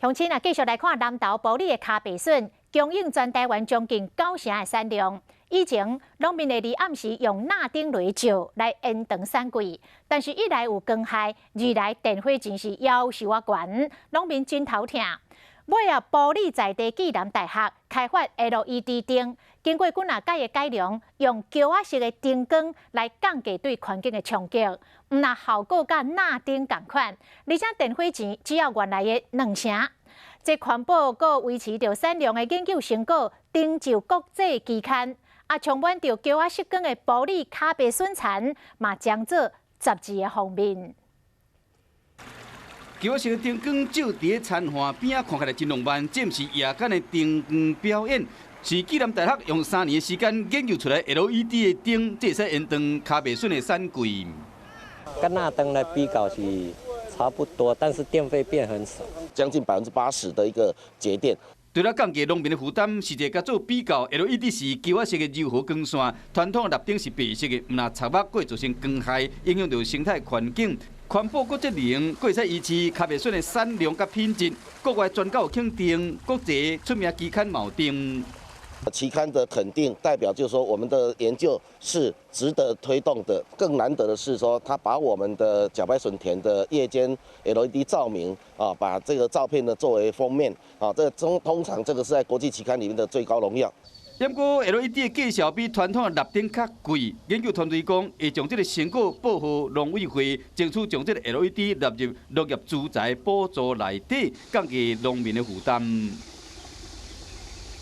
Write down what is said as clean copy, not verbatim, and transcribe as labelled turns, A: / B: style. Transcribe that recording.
A: 鄉親啊，繼續來看南投埔里的跤白筍，供應全台灣將近九成的產量。以前農民會佇暗時用鈉燈來照來延長產季，但是一來有光害，二來電費真是夭壽仔懸，農民真頭疼。尾仔埔里在地暨南大學開發 LED 燈，經過幾若改的改良，用橋仔式的燈光來降低對環境的衝擊，毋但效果佮鈉燈仝款，而且電費錢只要原來的兩成。這環保閣維持著產量的研究成果，登上國際期刊，啊，充滿著橋仔式光的埔里跤白筍田，嘛將做雜誌的封面。
B: 橋仔式的燈光照佇咧田邊仔，看起來真浪漫。這毋是夜間的燈光表演，是暨南大學用3年的時間研究出來 LED 的燈，這會使延長跤白筍的產季。
C: 跟鈉燈來比較是差不多，但是電費變很少，
D: 將近80%的一個節電。
B: 除了降低農民的負擔，實際共做比較，LED 是橋仔式的柔和光線，傳統的蠟燈是白色的，毋但刺目，閣會造成光害，影響著生態環境。環保閣節能，閣會使維持跤白筍的產量佮品質。國外專家有肯定，國際出名期刊嘛有定。
D: 期刊的肯定，代表就是說我們的研究是值得推動的。更難得的是說，他把我們的茭白筍田的夜間 LED 照明啊，把這個照片呢作為封面啊，這通常這個是在國際期刊裡面的最高榮耀。
B: 不過 LED 的價數比傳統的蠟燈較貴。研究團隊講，會將這個成果報予農委會，爭取將這個 LED 納入農業資材補助內底，降低農民的負擔。